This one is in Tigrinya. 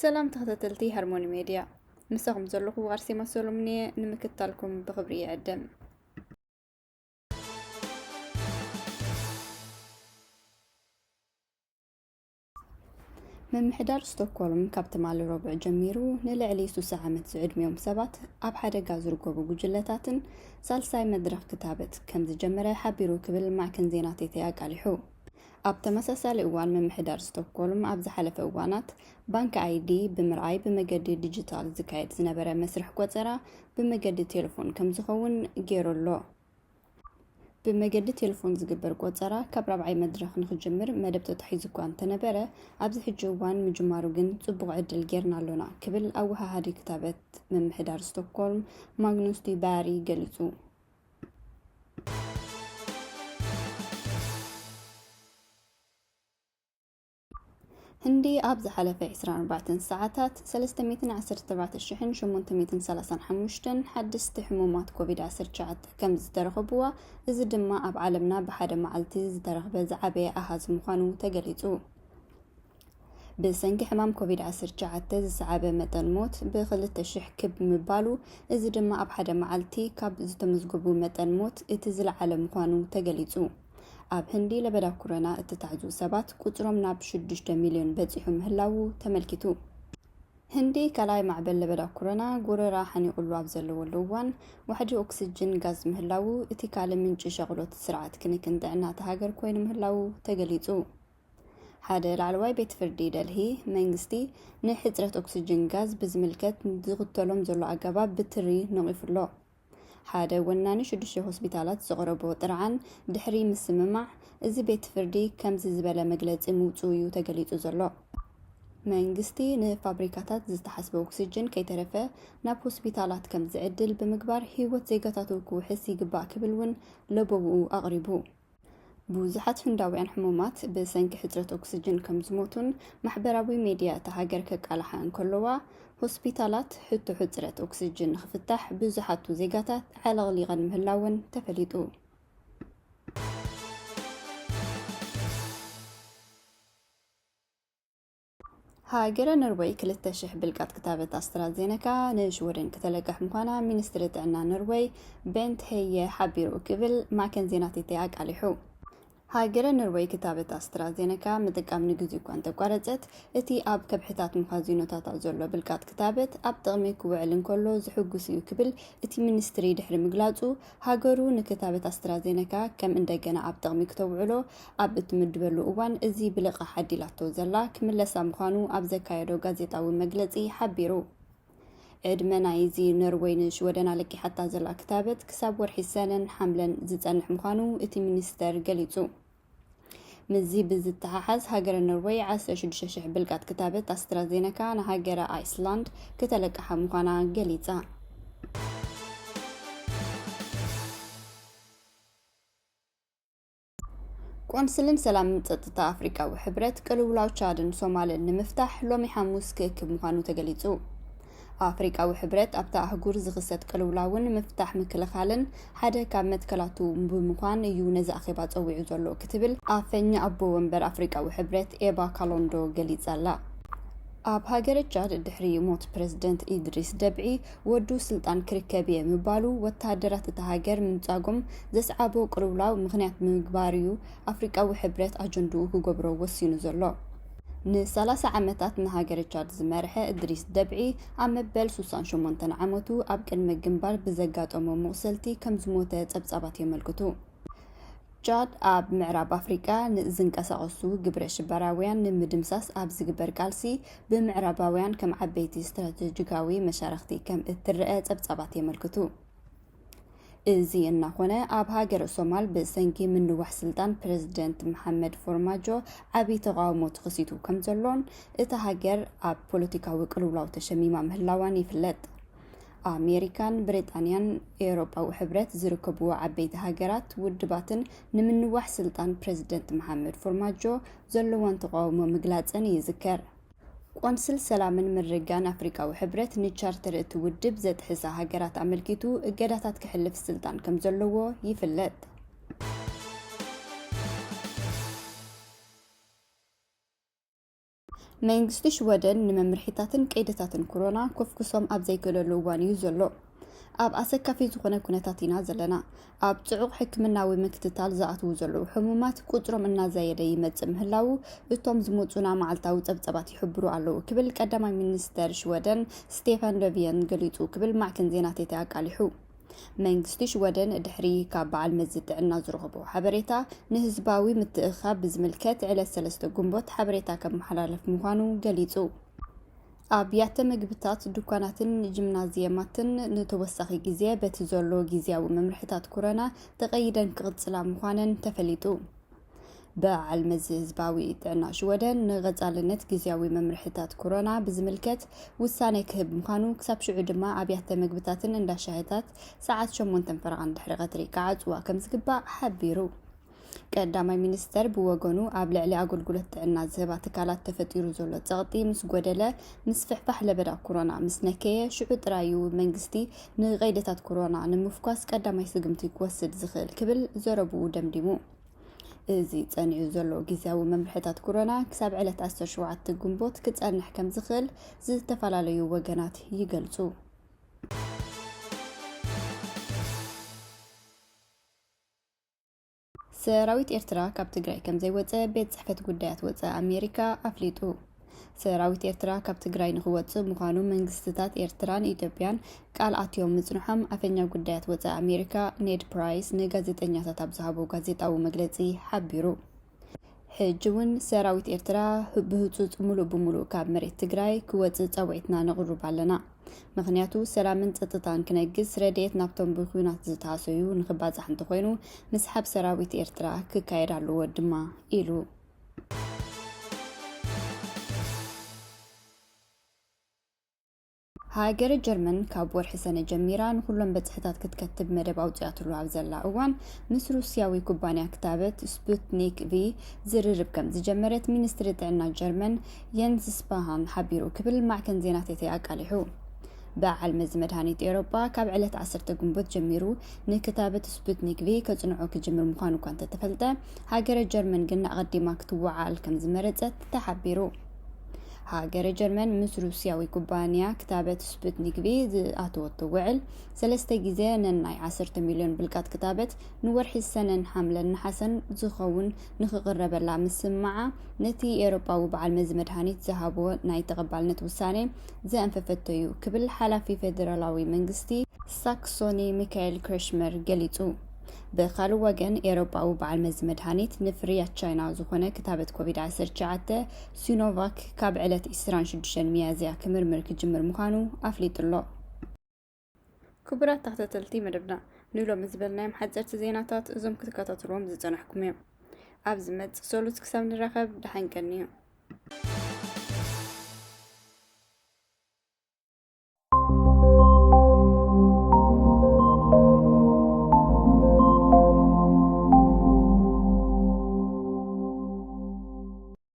ሰላም ተኸታተልቲ ሃርሞኒ ሜድያ፣ ምሳኹም ዘለኹ ኣርሴማ ሰሎሞን እየ። ንምክትታልኩም ብኽብሪ ይዕድም። ምምሕዳር ስቶክሆልም ካብ ትማሊ ረቡዕ ጀሚሩ ንልዕሊ ስሳ ዓመት ዝዕድሚኦም ሰባት ኣብ ሓደጋ ዝርከቡ ጉጅለታትን ሳልሳይ መድረኽ ክታበት ከም ዝጀመረ ሓቢሩ ክብል ማዕከን ዜና ቴቴ ኣቃሊሑ። ኣብ ተመሳሳሊ እዋን ምምሕዳር ስቶክሆልም ኣብ ዝሓለፈ እዋናት ባንክ ኣይዲ ብምርኣይ ብመገዲ ዲጂታል ዝካየድ ዝነበረ መስርሕ ቆጸራ ብመገዲ ቴሌፎን ከም ዝኸውን ገይሩ ኣሎ። ብመገዲ ቴሌፎን ዝግበር ቆጸራ ካብ ራብዓይ መድረኽ ንኽጅምር መደብ ተታሒዙ እኳ እንተነበረ፣ ኣብዚ ሕጂ እዋን ምጅማሩ ግን ጽቡቕ ዕድል ጌርና ኣሎና ክብል ኣወሃሃዲ ክታበት ምምሕዳር ስቶክሆልም ማግኑስ ዲ ባሪ ገሊጹ። ህንዲ ኣብ ዝሓለፈ ዕስራን ኣርባዕተን ሰዓታት ሰለስተ ሚእትን ዓሰርተ ኣርባዕተ ሽሕን ሸሞንተ ሚእትን ሰላሳን ሓሙሽተን ሓደስቲ ሕሙማት ኮቪድ ዓሰርተ ትሽዓተ ከም ዝተረኸብዋ፣ እዚ ድማ ኣብ ዓለምና ብሓደ መዓልቲ ዝተረኽበ ዝዓበየ ኣሃዝ ምዃኑ ተገሊጹ። ብሰንኪ ሕማም ኮቪድ ዓሰርተ ትሽዓተ ዝሰዓበ መጠን ሞት ብኽልተ ሽሕ ክብ ምባሉ፣ እዚ ድማ ኣብ ሓደ መዓልቲ ካብ ዝተመዝገቡ መጠን ሞት እቲ ዝለዓለ ምዃኑ ተገሊጹ። ኣብ ህንዲ ለበዳ ኮሮና እተታሕዙ ሰባት ቁጽሮም ናብ ሽዱሽተ ሚልዮን በጺሑ ምህላዉ ተመልኪቱ። ህንዲ ካልኣይ ማዕበል ለበዳ ኮሮና ጎረራ ሓኒቑሉ ኣብ ዘለወሉ እዋን፣ ዋሕዲ ኦክስጅን ጋዝ ምህላዉ፣ እቲ ካልእ ምንጪ ሻቕሎት ስርዓት ክንክን ጥዕና እታ ሃገር ኮይኑ ምህላዉ ተገሊጹ። ሓደ ላዕለዋይ ቤት ፍርዲ ደልሂ፣ መንግስቲ ንሕጽረት ኦክስጅን ጋዝ ብዝምልከት ዝኽተሎም ዘሎ ኣገባብ ብትሪ ነቒፉ ኣሎ። ሓደ ወናኒ ሽዱሽተ ሆስፒታላት ዘቕረቦ ጥርዓን ድሕሪ ምስምማዕ፣ እዚ ቤት ፍርዲ ከምዚ ዝበለ መግለጺ ምውጽኡ እዩ ተገሊጹ ዘሎ። መንግስቲ ንፋብሪካታት ዝተሓስበ ኦክስጅን ከይተረፈ ናብ ሆስፒታላት ከም ዝዕድል ብምግባር ህይወት ዜጋታቱ ክውሕስ ይግባእ ክብል እውን ለበውኡ ኣቕሪቡ። ብዙሓት ህንዳውያን ሕሙማት ብሰንኪ ሕጽረት ኦክስጅን ከም ዝሞቱን ማሕበራዊ ሜድያ እታ ሃገር ከቃልሓ እንከለዋ፣ ሆስፒታላት ሕቶ ሕጽረት ኦክስጅን ንኽፍታሕ ብዝሓቱ ዜጋታት ዓለቕሊቐን ምህላወን ተፈሊጡ። ሃገረ ኖርወይ ክልተ ሽሕ ብልቃጥ ክታበት ኣስትራዜነካ ንሽወደን ክተለቅሕ ምዃና ሚኒስትሪ ጥዕና ኖርወይ ቤንት ሄየ ሓቢሩ ክብል ማዕከን ዜና ቴቴ ኣቃሊሑ። ሃገረ ኖርወይ ክታበት ኣስትራዜነካ ምጥቃም ንግዚኡ እኳ እንተቋረጸት፣ እቲ ኣብ ከብሕታት መኻዚኖታታ ዘሎ ብልቃጥ ክታበት ኣብ ጥቕሚ ክውዕል እንከሎ ዝሕጉስ እዩ ክብል እቲ ሚኒስትሪ ድሕሪ ምግላጹ፣ ሃገሩ ንክታበት ኣስትራዜነካ ከም እንደገና ኣብ ጥቕሚ ክተውዕሎ ኣብ እትምድበሉ እዋን፣ እዚ ብልቓሕ ዓዲላቶ ዘላ ክምለሳ ምዃኑ ኣብ ዘካየዶ ጋዜጣዊ መግለጺ ሓቢሩ። ዕድመ ናይዚ ኖርወይ ንሽወደን ኣለቂሓታ ዘላ ክታበት ክሳብ ወርሒ ሰነን ሓምለን ዝጸንሕ ምዃኑ እቲ ሚኒስተር ገሊጹ። ምስዚ ብዝተሓሓዝ፣ ሃገረ ኖርወይ ዓሰርተ ሽዱሽተ ሽሕ ብልቃጥ ክታበት ኣስትራዜነካ ንሃገረ ኣይስላንድ ክተለቅሓ ምዃና ገሊጻ። ቆንስልን ሰላምን ጸጥታ ኣፍሪቃዊ ሕብረት ቅልውላው ቻድን ሶማልን ንምፍታሕ ሎሚ ሓሙስ ክእክብ ምዃኑ ተገሊጹ። ኣፍሪቃዊ ሕብረት ኣብታ ኣህጉር ዝኽሰት ቅልውላውን ምፍታሕ ምክልኻልን ሓደ ካብ መትከላቱ ብምዃን እዩ ነዚ ኣኼባ ጸዊዑ ዘሎ ክትብል ኣፈኛ ኣቦ ወንበር ኣፍሪቃዊ ሕብረት ኤባ ካሎንዶ ገሊጻ ኣላ። ኣብ ሃገረ ቻድ ድሕሪ ሞት ፕረዚደንት ኢድሪስ ደብዒ ወዱ ስልጣን ክርከብ እየ ምባሉ ወተሃደራት እታ ሃገር ምንጻጎም ዘስዓቦ ቅልውላው ምኽንያት ብምግባር እዩ ኣፍሪቃዊ ሕብረት ኣጀንድኡ ክገብሮ ወሲኑ ዘሎ። ንሰላሳ ዓመታት ንሃገረ ቻድ ዝመርሐ እድሪስ ደብዒ ኣብ መበል ሱሳን ሸሞንተን ዓመቱ ኣብ ቅድመ ግንባር ብዘጋጠሞ መቑሰልቲ ከም ዝሞተ ጸብጻባት የመልክቱ። ቻድ ኣብ ምዕራብ ኣፍሪቃ ንዝንቀሳቐሱ ግብረ ሽበራውያን ንምድምሳስ ኣብ ዝግበር ቃልሲ ብምዕራባውያን ከም ዓበይቲ ስትራቴጂካዊ መሻርኽቲ ከም እትረአ ጸብጻባት የመልክቱ። እዚ እናኾነ ኣብ ሃገረ ሶማል ብሰንኪ ምንዋሕ ስልጣን ፕረዚደንት መሓመድ ፎርማጆ ዓቢ ተቓውሞ ተኸሲቱ ከም ዘሎን እታ ሃገር ኣብ ፖለቲካዊ ቅልውላው ተሸሚማ ምህላዋን ይፍለጥ። ኣሜሪካን ብሪጣንያን ኤውሮጳዊ ሕብረት ዝርከብዎ ዓበይቲ ሃገራት ውድባትን ንምንዋሕ ስልጣን ፕረዚደንት መሓመድ ፎርማጆ ዘለወን ተቓውሞ ምግላጸን ይዝከር። ቆንስል ሰላምን ምርግጋእን ኣፍሪቃዊ ሕብረት ንቻርተር እቲ ውድብ ዘጥሕሳ ሃገራት ኣመልኪቱ እገዳታት ክሕልፍ ስልጣን ከም ዘለዎ ይፍለጥ። መንግስቲ ሽወደን ንመምርሒታትን ቀይድታትን ኮሮና ኮፍኩሶም ኣብ ዘይክእለሉ እዋን እዩ ዘሎ። ኣብ ኣሰካፊ ዝኾነ ኩነታት ኢና ዘለና። ኣብ ጽዑቕ ሕክምናዊ ምክትታል ዝኣትዉ ዘለዉ ሕሙማት ቁጽሮም እናዛየደ ይመጽእ ምህላዉ እቶም ዝመጹና መዓልታዊ ጸብጸባት ይሕብሩ ኣለዉ ክብል ቀዳማይ ሚኒስተር ሽወደን ስቴፋን ሎቪየን ገሊጹ ክብል ማዕከን ዜና ቴቴ ኣቃሊሑ። መንግስቲ ሽወደን ድሕሪ ካብ በዓል መዚ ጥዕና ዝረኸቦ ሓበሬታ ንህዝባዊ ምትእኽኻብ ብዝምልከት ዕለት ሰለስተ ግንቦት ሓበሬታ ከመሓላልፍ ምዃኑ ገሊጹ። ኣብያተ ምግብታት፣ ድኳናትን ጂምናዝየማትን ንተወሳኺ ግዜ በቲ ዘሎ ግዝያዊ መምርሕታት ኮሮና ተቐይደን ክቕጽላ ምዃነን ተፈሊጡ። በዓል መዚ ህዝባዊ ጥዕና ሽወደን ንቐጻልነት ግዝያዊ መምርሕታት ኮሮና ብዝምልከት ውሳኔ ክህብ ምዃኑ፣ ክሳብ ሽዑ ድማ ኣብያተ ምግብታትን እንዳ ሻሂታት ሰዓት ሸሞንተን ፈረቓን ድሕሪ ቀትሪ ክዓጽዋ ከም ዝግባእ ሓቢሩ። ቀዳማይ ሚኒስተር ብወገኑ፣ ኣብ ልዕሊ ኣገልግሎት ጥዕና ዝህባ ትካላት ተፈጢሩ ዘሎ ጸቕጢ ምስ ጎደለ፣ ምስፍሕፋሕ ለበዳ ኮሮና ምስ ነከየ፣ ሽዑ ጥራይ እዩ መንግስቲ ንቐይድታት ኮሮና ንምፍኳስ ቀዳማይ ስጉምቲ ክወስድ ዝኽእል ክብል ዘረብኡ ደምዲሙ። እዚ ጸኒዑ ዘሎ ግዝያዊ መምርሕታት ኮሮና ክሳብ ዕለት ዓሰርተ ሸውዓተ ግንቦት ክጸንሕ ከም ዝኽእል ዝተፈላለዩ ወገናት ይገልጹ። ሰራዊት ኤርትራ ካብ ትግራይ ከም ዘይወጸ ቤት ጽሕፈት ጉዳያት ወጻኢ ኣሜሪካ ኣፍሊጡ። ሰራዊት ኤርትራ ካብ ትግራይ ንኽወጽእ ምዃኑ መንግስትታት ኤርትራን ኢትዮጵያን ቃል ኣትዮም ምጽንሖም ኣፈኛ ጉዳያት ወጻኢ ኣሜሪካ ኔድ ፕራይስ ንጋዜጠኛታት ኣብ ዝሃቦ ጋዜጣዊ መግለጺ ሓቢሩ። ሕጂ እውን ሰራዊት ኤርትራ ብህጹጽ ሙሉእ ብሙሉእ ካብ መሬት ትግራይ ክወጽእ ጸውዒትና ነቕርብ ኣለና። ምኽንያቱ ሰላምን ጸጥታን ክነግስ ረድኤት ናብቶም ብኲናት ዝተሃሰዩ ንኽባጻሕ እንተኾይኑ ምስሓብ ሰራዊት ኤርትራ ክካየድ ኣለዎ ድማ ኢሉ። ሃገረ ጀርመን ካብ ወርሒ ሰነ ጀሚራ ንኹሎም በጽሕታት ክትከትብ መደብ ኣውጺኣትሉ ኣብ ዘላ እዋን፣ ምስ ሩስያዊ ኩባንያ ክታበት ስፑትኒክ ቪ ዝርርብ ከም ዝጀመረት ሚኒስትሪ ጥዕና ጀርመን የንስ ስፓሃን ሓቢሩ ክብል ማዕከን ዜና ቴቴ ኣቃሊሑ። በዓል መዚ መድሃኒት ኤውሮጳ ካብ ዕለት ዓሰርተ ግንቦት ጀሚሩ ንክታበት ስፑትኒክ ቪ ከጽንዖ ክጅምር ምዃኑ እኳ እንተተፈልጠ፣ ሃገረ ጀርመን ግን ኣቐዲማ ክትወዓል ከም ዝመረጸት ተሓቢሩ። ሃገረ ጀርመን ምስ ሩስያዊ ኩባንያ ክታበት ስፑትኒክ ቪ ዝኣተወቶ ውዕል፣ ሰለስተ ግዜ ነናይ ዓሰርተ ሚልዮን ብልቃጥ ክታበት ንወርሒ ሰነን ሓምለን ነሓሰን ዝኸውን ንኽቕረበላ ምስምማዓ፣ ነቲ ኤውሮጳዊ በዓል መዚ መድሃኒት ዝሃቦ ናይ ተቐባልነት ውሳኔ ዘንፈፈቶ እዩ ክብል ሓላፊ ፌደራላዊ መንግስቲ ሳክሶኒ ሚካኤል ክሬሽመር ገሊጹ። ብኻልእ ወገን፣ ኤውሮጳዊ በዓል መዚ መድሃኒት ንፍርያት ቻይና ዝኾነ ክታበት ኮቪድ ዓሰርተ ትሽዓተ ሲኖቫክ ካብ ዕለት ዕስራን ሽዱሽተን ሚያዝያ ክምርምር ክጅምር ምዃኑ ኣፍሊጡ ኣሎ። ክቡራት ተኸታተልቲ መደብና፣ ንሎሚ ዝበልናዮም ሓጸርቲ ዜናታት እዞም ክትከታተልዎም ዝጸናሕኩም እዮም። ኣብ ዝመጽእ ሰሉስ ክሳብ ንራኸብ፣ ደሓን ቀንዩ።